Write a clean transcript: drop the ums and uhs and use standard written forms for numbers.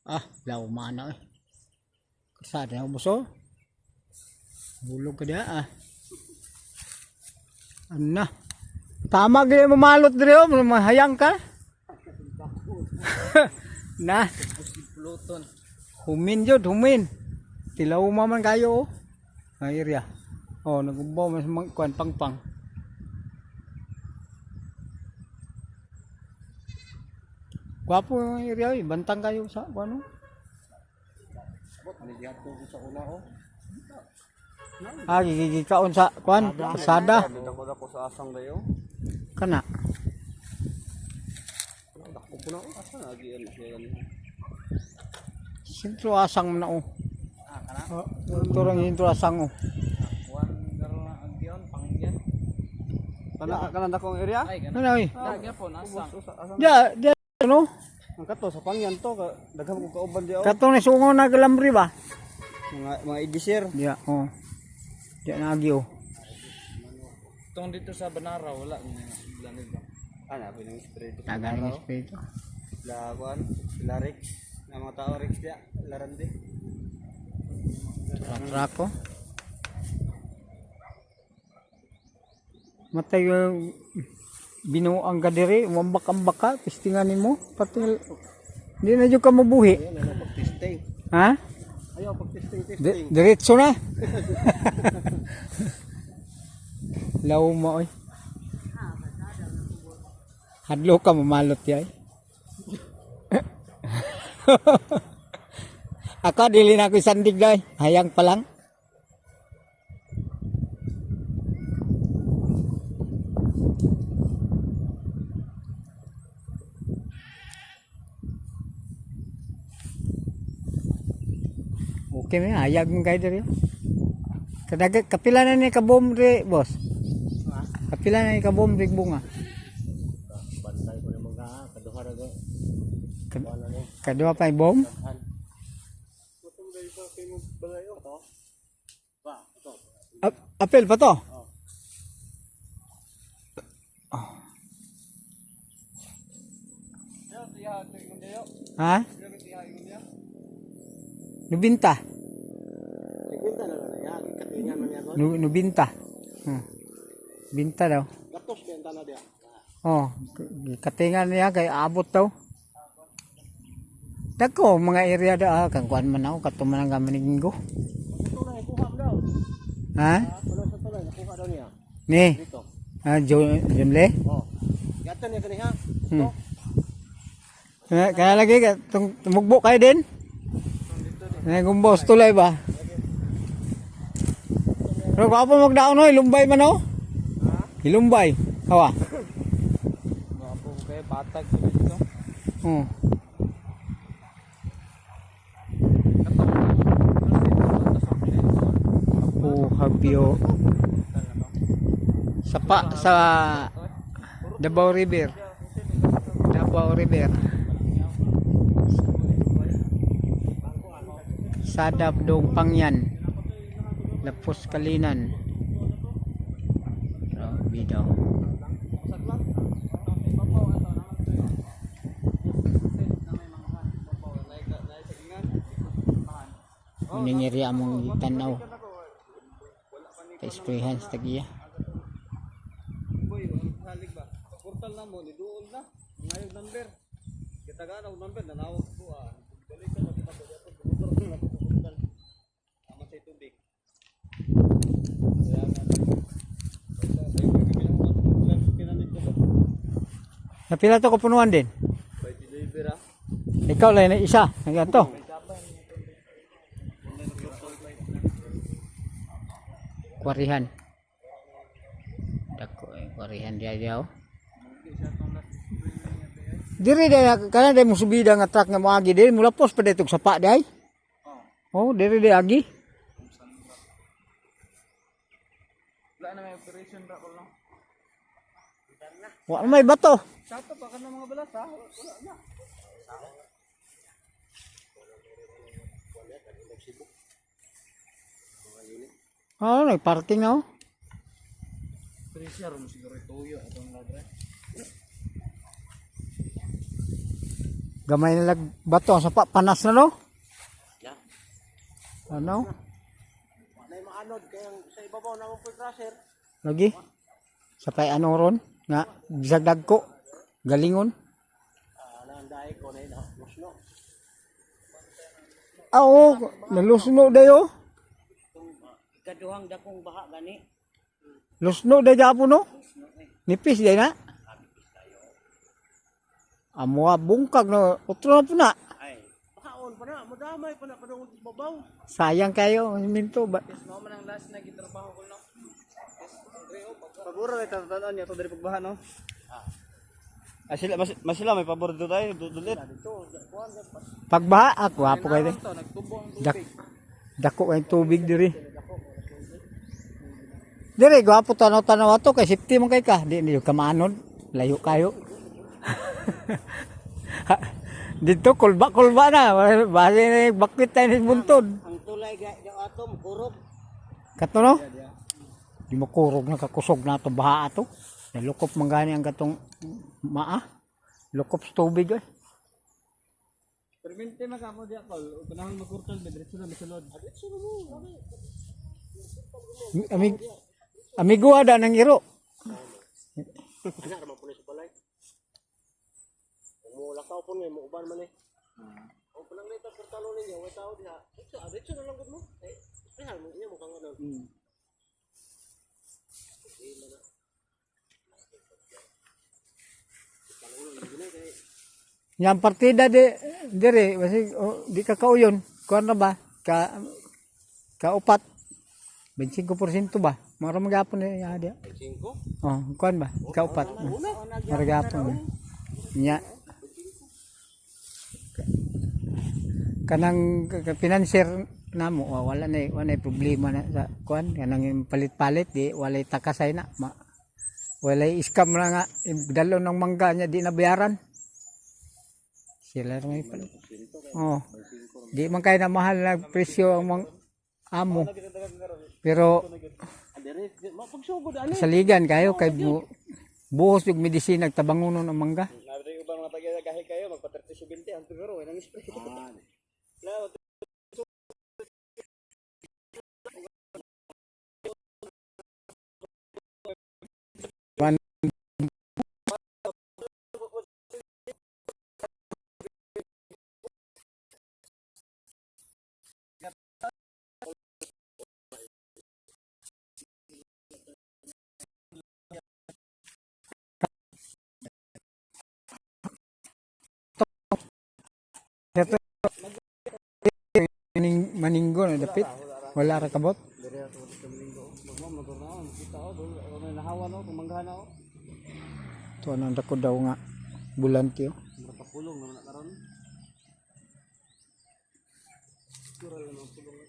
Ah, lauma na eh. Kasada na buso. Hulog ka diya ah. Ano? Tama gaya mamalot dire oh, mahayang ka. Na. Pluton. Humin jud, humin. Tilaw man kayo oh. Ang area. Oh, nagumbaw man sa mga kuan pangpang. Gwapo yung area eh. Bantang kayo sa kuan oh. Sa una oh. Ah, gigikaon sa kuan, pasada. Dako dako sa asang dayo. Kana. Dako po na oh. Asa na agi ano siya gani. Sintro asang man na oh. Ah, kana. Oh, ito lang sintro asang oh. Kuan garo na agyon pangyan. Kana kana dakong area? Ay kana. Ano eh? Dagya po nasa. Asang. Dia, dia ano? Ang kato sa pangyan to daghan ko kauban diya oh. Katong ni sungo na galamri ba? Mga idisir. Dia, oh. Dia nagi oh. Tong dito sa Banara wala ni sila nila. Ana pa nang spray dito. Tagal ng espiritu. Sila kuan, sila Rex, na mga tao Rex dia, larande. Trako. Matay yung binuang ka diri, umambak-ambak ka, testingan nimo, pati hindi na jud ka mabuhi. Ayun ano pag-testing. Ha? Ayaw pag-testing testing. Diretso na. Law mo oy. Hadlo ka mamalot yay. Ako dili na ako sandig day. Hayang pa lang. Okay man, hayag mo kayo diri. Kadaga kapila na ni kabom re, boss. Kapila na ni kabom re bunga. Bantay ko na mga kaduha ra ga. Kaduha pa bom. Apel pa to? Ha? Nubinta. Nubinta. Binta daw. Gatos benta na dia. Oh, katingan niya kay abot daw. Dako mga area da ah, kang kuan man ako kato man ang gamaninggo. Tulay kuha daw. Ha? Ano sa tulay nakuha daw niya. Ni. Dito. Ah, Jumle. Oh. Gato niya kaniha. Kaya lagi ka tumugbo kayo din. Nagumbos tulay ba? Pero kung ako magdaon oy, lumbay man oh. Ilumbay. Hawa. Gwapo kay patag dito. Oh. Oh, Habyo. Sa pa sa Davao River. Davao River. Sadap dong Pangyan. Lapos Kalinan. Grabe daw. Uning area among gitanaw. Pa-sprayhan sa tagiya. Boy, halig ba? Portal na mo ni duol na. Ngayog number. Kita og number nanawag ko ah. Dali ka makita ko diya motor na ko portal. Tama sa tubig. Kaya nga. Sa sayo ko bilang ko pinanig ko. Napila to kapunuan din. By deliver ah. Ikaw lang na isa. Hanggang to. Kwarihan. Dako eh, kwarihan diya diya oh. Diri dai kana dai musubida nga truck nga moagi diri mulapos pa dai tug sapa dai. Oh, diri dai agi. Wala na may operation ra ko lang. Wa na may bato. Sato pa ka ng mga balas ha. Wala na. Oh, nagparking na oh. Pressure mo siguro tuyo atong ladre. Gamay na lag bato ang sapa panas na, no? Ya. Ano? Nay maanod kay ang sa ibabaw na akong crusher. Lagi. Sa pay ano ron nga bisag dagko galingon. Ah, nang ko na ina. Musno. Ah, oo, nalusno dayo. Ikaduhang dakong baha gani. Lusno day japon, no? Nipis day na. Amuha bungkag no, utro na po na. Ay, bahaon pa na, madamay pa na padung babaw. Sayang kayo, ang simento ba? Mao man ang last na gitrabaho ko, no. Pabor ra tatanan niya to diri pagbaha, no. Ah, sila mas, mas sila may pabor dito tayo dulit. Pagbaha, ako hapo kayo. To nagtubo ang Dako kay tubig diri. Diri gwapo tanaw-tanaw ato kay safety man kay ka. Di niyo kamanon, layo kayo. Dito kulba-kulba na, base na bakwit tayo ni buntod. Ang tulay ga daw atom kurog. Kato, no? Di mo kurog na kakusog na ato baha ato. Nalukop man gani ang katong maa. Lukop sa tubig eh. Permente man kamo diya kol. Panahon magkurtal be diretso na misulod. Amig amigo ada nang iro. Ana ra man po na sa balay. Kung mo lakaw po ngay mo uban man eh. O panang lita portalo ninyo, way tao diha. Diretso, ah, diretso na lang gud mo. Eh, espehan mo inyo mo kang ano. Yang partida di dire basi oh, di ka kauyon. Kuan na ba? Ka kaupat. 25% ba? Mara magyapon eh ya dia. 5. Oh, kuan ba? Kaupat. Mara gyapon. Nya. Kanang financer namo wa- wala na problema na sa kuan kanang yung palit-palit di walay takasay na ma, walay scam na nga dalo ng mangga niya di nabayaran sila may palit, oh, di man kay na mahal na presyo ang mang amo pero Adere, mapagsugod ani. saligan kayo kay buhos yung medisina tabangunon ang mangga. Nabi uban mga taga gahi kayo magpa 30-70 ang tugero way nang spray. La. One. Maning, maninggo na dapit wala ra kabot. Diri ato sa Domingo. Magmo motor na kita oh, dul ano nahawa no kung manggahan na oh. To anong dako daw nga bulanti oh. Mura pa pulong naman na karon. Kural naman pulong na.